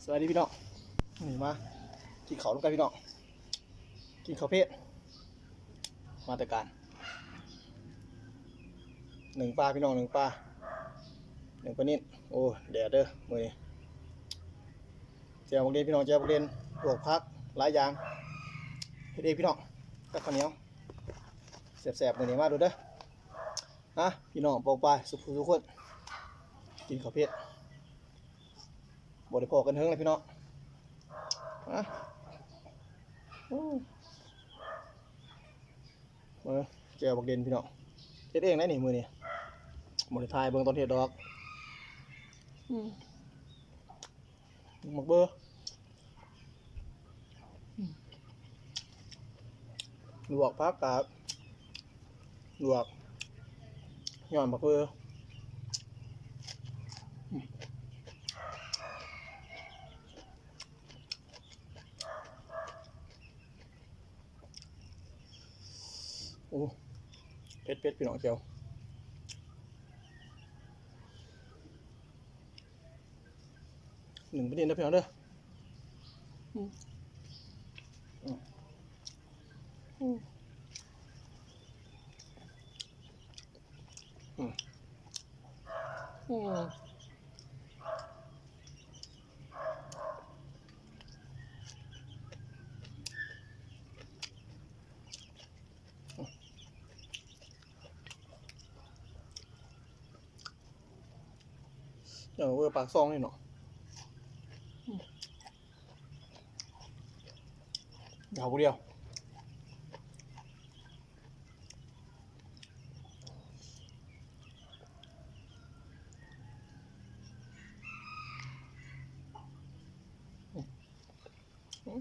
ສະບາຍດີພີ່ນ້ອງ ນີ້ມາກິນເຂົ້ານຳກັນພີ່ນ້ອງ ກິນເຂົ້າເພດ ມາແຕ່ການ ໜຶ້ງປາພີ່ນ້ອງ ໜຶ້ງປາ ໜຶ້ງປານິນ ໂອ້ ແດດເດີມື້ນີ້ ແຈ່ວບັກເດັນພີ່ນ້ອງ ແຈ່ວບັກເດັນ ລວກຜັກ ຫຼາຍຢ່າງ ເຮັດເອງພີ່ນ້ອງ ກັບເຂົ້າໜຽວ ແຊບໆ ມື້ນີ້ ມາດູເດີ ນະ ພີ່ນ້ອງປ້ອງປາຍ ສຸກໆ ທຸກຄົນ ກິນເຂົ້າເພດ ບໍ່ໄດ້ພໍ້ກັນເຖິງແລ້ວພີ່ນ້ອງ ນະ ໂອ້ ເບິ່ງ ແຈ່ວບັກເດັນພີ່ນ້ອງ ເຮັດເອງໄດ໋ນີ້ມື້ນີ້ ບໍ່ໄດ້ຖ່າຍເບິ່ງຕອນເຮັດດອກ ອືມ ໝາກເບີ ລວກຜັກກາດ ລວກ ຍ້ອນໝາກເບີ ໂອ້ ເຜັດໆ ພີ່ນ້ອງ ແຈ່ວ ໜຶ້ງປານິນເດີພີ່ນ້ອງເດີ ອືມ ອືມ ອືມ ອືມ ເອີ ປາກຊ່ອງນີ້ເນາະ ອືມ ດາວຜູ້ດຽວ ອືມ.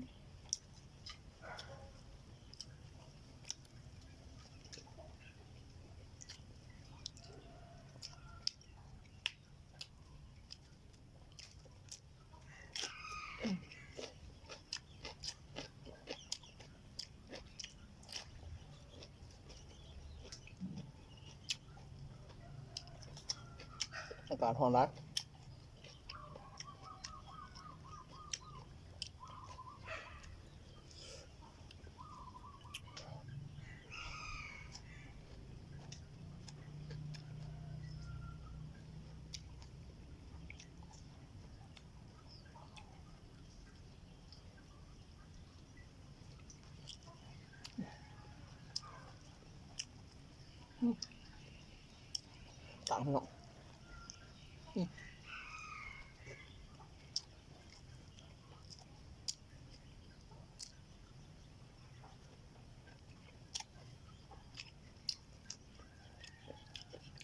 ອາກາດຮ້ອນຫຼາຍ. ຕາມເນາະ ອືມ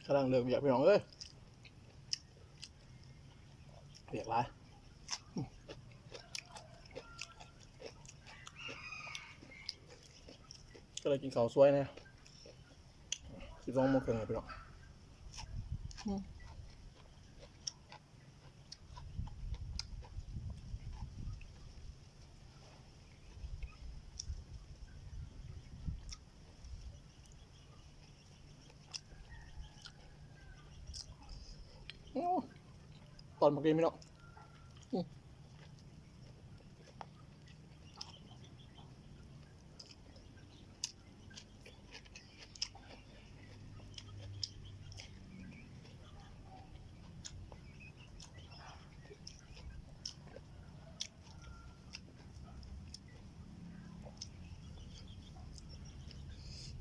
ກຳລັງເລີກວຽກ ພີ່ນ້ອງເອີຍ. ວຽກຫຼາຍ ກໍເລີຍກິນເຂົ້າສວຍແດ່ ສິບສອງໂມງເຄິ່ງແລ້ວພີ່ນ້ອງ. ໂອ້ ຕອນບັກເດມີເນາະ ອືມ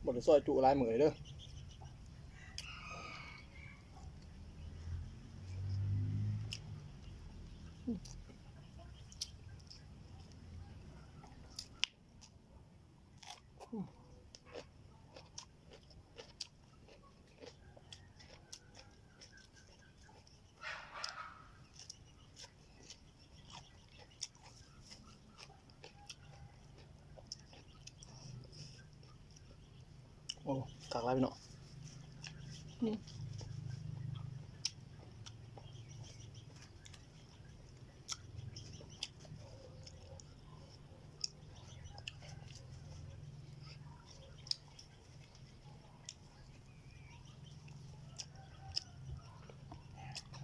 ບໍ່ໄດ້ຊອຍຈຸຫຼາຍມື້ເດີ. ໂອ້ ຄັກຫຼາຍພີ່ນ້ອງ ອືມ.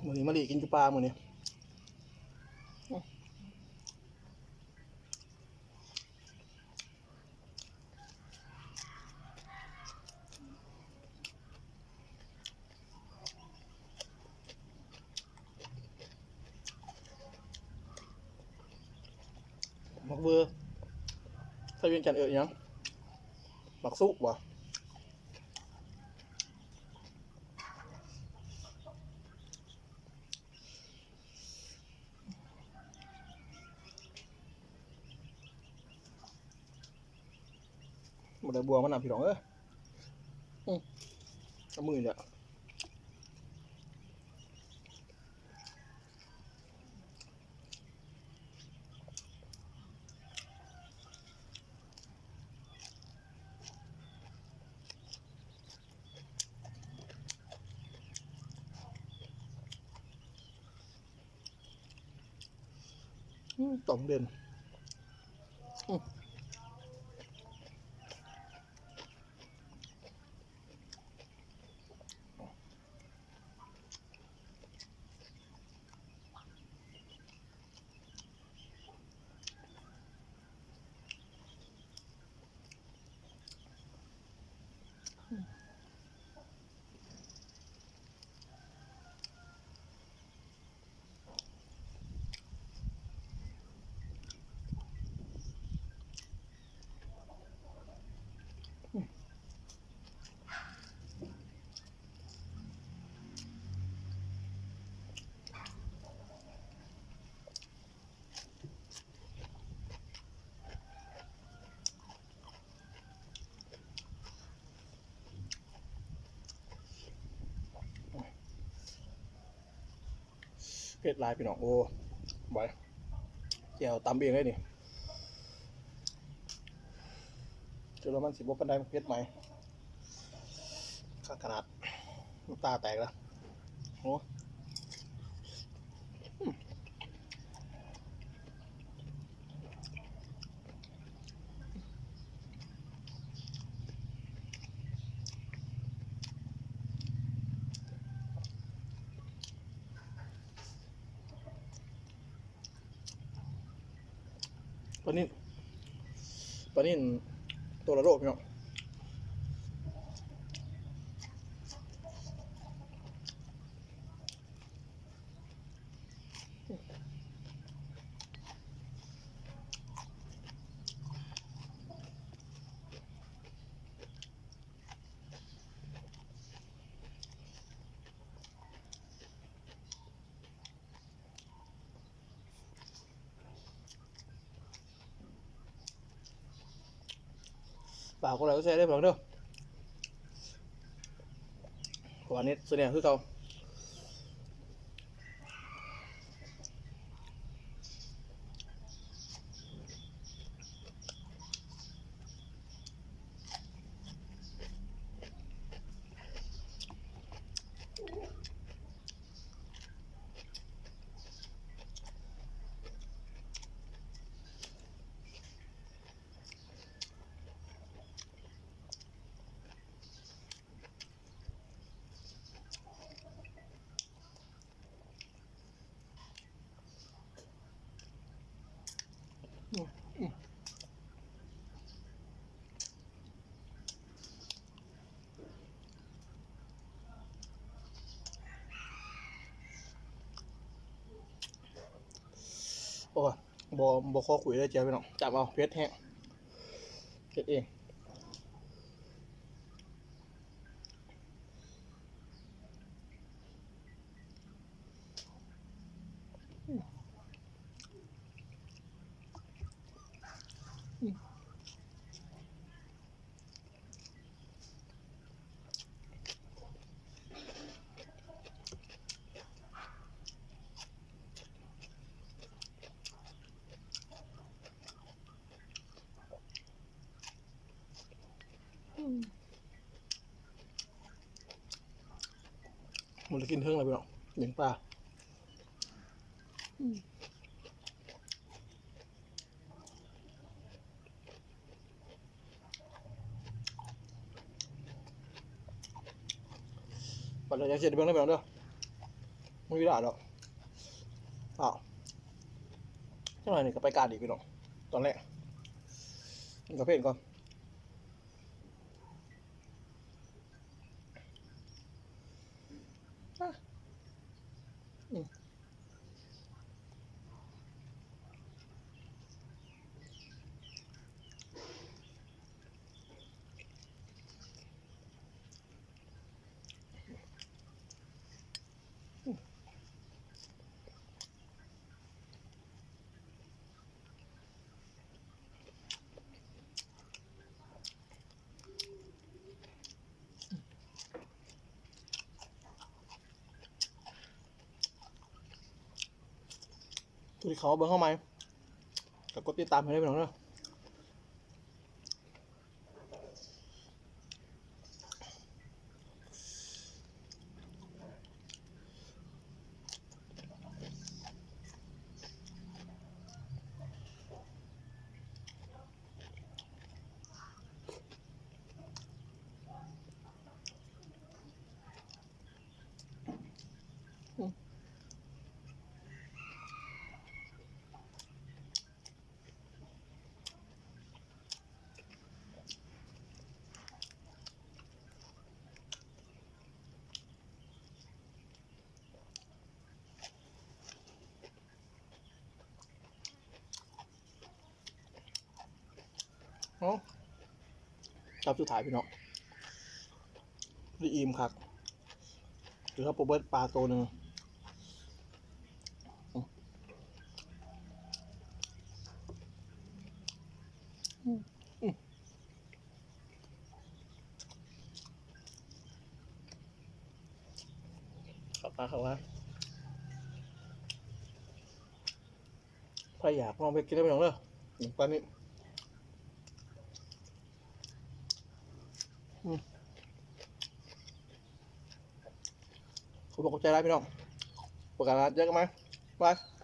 ມື້ນີ້ມາລີ້ກິນຢູ່ປ່າມື້ນີ້. ໝາກເວີ ໄທວຽງຈັນເອີ້ນຫຍັງ? ໝາກສຸບໍ? ບໍ່ໄດ້ບົວມັນນະພີ່ນ້ອງເອີຍ. ອື ເອົາມືນີ້ແຫຼະ. ອືມ ຕ້ອງເດັ່ນ ອືມ. ເຜັດຫຼາຍພີ່ນ້ອງ ໂອ້ ບາຍ ແຈ່ວຕຳເອງເລີຍນີ້ ຈົນວ່າມັນຊິບໍ່ປານໃດ ເຜັດໃໝ່ ຄັກຂະໜາດ ນ້ຳຕາແຕກແລ້ວ ໂອ້. ປານິນ ປານິນໂຕລະໂລພີ່ນ້ອງ. ຝາກກົດໄລກົດແຊເດີພີ່ນ້ອງເດີ ເພາະວ່າເນັດຊຸດນີ້ຄືເກົ່າ. ໂອ້ຍ ບໍ່ ບໍ່ຂໍຄຸຍເລີຍເຈົ້າພີ່ນ້ອງ ຈັບເອົາ ເຜັດແຮງ ເຮັດເອງ. ບໍ່ໄດ້ກິນເທິງແລ້ວພີ່ນ້ອງ ເປັນປາ. ບັດນີ້ຈັ່ງຊິໄດ້ເບິ່ງເດີພີ່ນ້ອງເດີ ບໍ່ມີເວລາດອກ. ອ້າວ ຈັກໜ້ອຍນີ້ກໍໄປການອີກພີ່ນ້ອງ ຕອນແລງ ກິນກາເຟກ່ອນ. ອືມ. ຜູ້ທີ່ເຂົ້າມາເບິ່ງເຮົາໃໝ່ ກໍກົດຕິດຕາມໃຫ້ເດີພີ່ນ້ອງເດີ. ໂອ້ ຄຳສຸດທ້າຍພີ່ນ້ອງ ໄດ້ອີ່ມຄັກ ເກືອບບໍ່ເບິດປາໂຕໜຶ່ງ. ເຂົ້າປາກເຂົ້າມາ ໃຜຢາກລອງໄປກິນເດີພີ່ນ້ອງເດີ ປານນີ້. ອືມ ຂອບໃຈຫຼາຍພີ່ນ້ອງ ໂອກາດໜ້າເຈີກັນໃໝ່ ບາຍ.